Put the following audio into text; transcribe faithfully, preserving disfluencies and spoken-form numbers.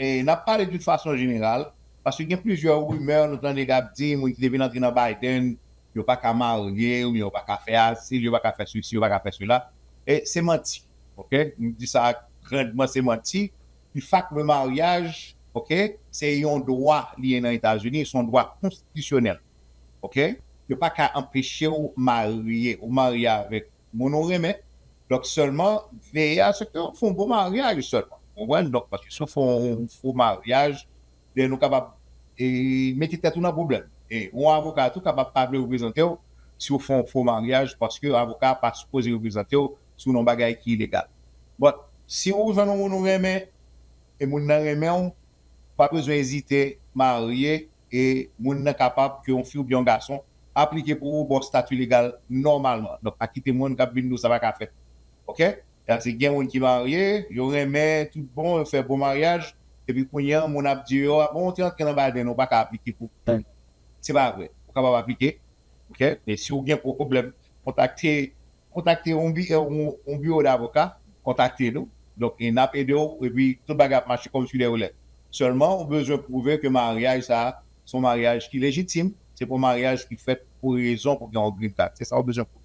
e n ap pale d'une façon générale, paske gen plizyè rimè nou tande k ap di moun ki te vin antre nan Biden, yo pa ka marye, oubyen yo pa ka fè asil, yo pa ka fè sesi, yo pa ka fè sela. E se manti. Ok? M di sa grandman, se manti. Di fact, le mariage, ok, se yon dwa li ye nan Etazini, se yon dwa konstitisyonèl. Ok? Yo pa ka anpeche w marye, ou marye avèk moun ou renmen. Donk sèlman, veye a se ke w fè yon bon maryaj sèlman. Ou konprann? Donk, paske si w fè yon fo maryaj, lè nou kapab e, mete tèt ou nan pwoblèm. E yon avoka tou kapab pa vle reprezante w si w fè yon fo maryaj, paske avoka a pa sipoze reprezante w si w nan yon bagay ki ilegal. But, si w jwenn yon moun ou renmen, e moun nan renmen w, pa bezwen ezite marye, e moun nan kapab, ke yon fi oubyen yon gason, aplike pou ou, ba w stati legal nòmalman. Donk, pa kite moun k ap vin di w sa pa ka fèt. Ok? Sa se gen moun ki marye, yo renmen, tout bon, yo fè bon maryaj, epi kounye a, moun ap di yo, a bon, ou te antre nan Biden, ou pa ka aplike pou. Se pa vre. Ou kapab aplike. Ok? Men si w gen pwoblèm, kontakte, kontakte yon, bi, yon, yon biwo davoka, kontakte nou. Donk, e n ap ede w, epi tout bagay ap mache kòmsi de roulèt. Sèlman, ou bezwen pwouve ke maryaj sa a, se yon maryaj ki lejitim, se pa yon maryaj ki fèt pou rezon pou gen yon green card. Se sa ou bezwen pwouve.